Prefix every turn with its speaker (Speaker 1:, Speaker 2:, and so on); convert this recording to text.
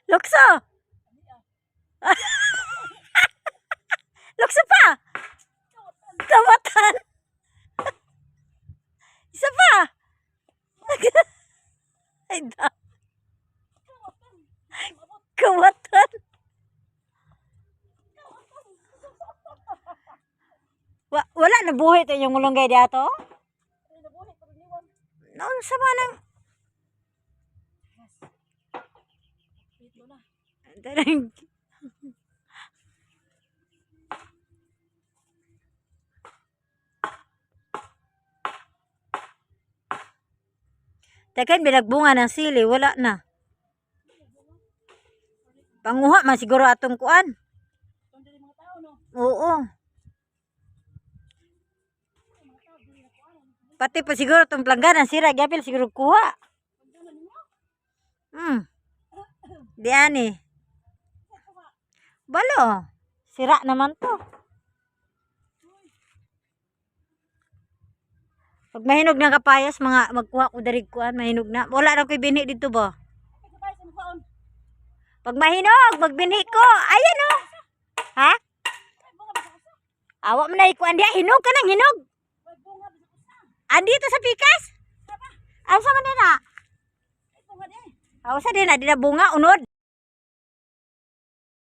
Speaker 1: Lukso. Lukso pa. Kawatan. Isa pa. Ay, da. Kawatan. Wala na buhi to yung malunggay diato?
Speaker 2: Ay, nabuhi pero niwan.
Speaker 1: Noon sa manang
Speaker 2: Pitlo na.
Speaker 1: Tarang. Teka, binagbunga ng sili, wala na. Panguha man siguro atong kuan.
Speaker 2: Itong dili mga tao no.
Speaker 1: Oo. Pati pa siguro itong planggana, sira, gyapil siguro kuha. Di ani. Balo. Sira naman to. Pag mahinog na kapayas, mga magkuha ko darig kuan, mahinog na. Wala na ko'y binhi dito ba?
Speaker 2: Ay, kapay sa mukhaon.
Speaker 1: Pag mahinog, magbinhi ko. Ayan oh. Ha?
Speaker 2: Ay, bunga bisa usa.
Speaker 1: Awa mo na ikuan diya. Hinog ka nang hinog.
Speaker 2: Ay, bunga bisa usa.
Speaker 1: Andito sa pikas. Asa man din na?
Speaker 2: Ay, bunga di.
Speaker 1: Awa sa din na, di na bunga, unod.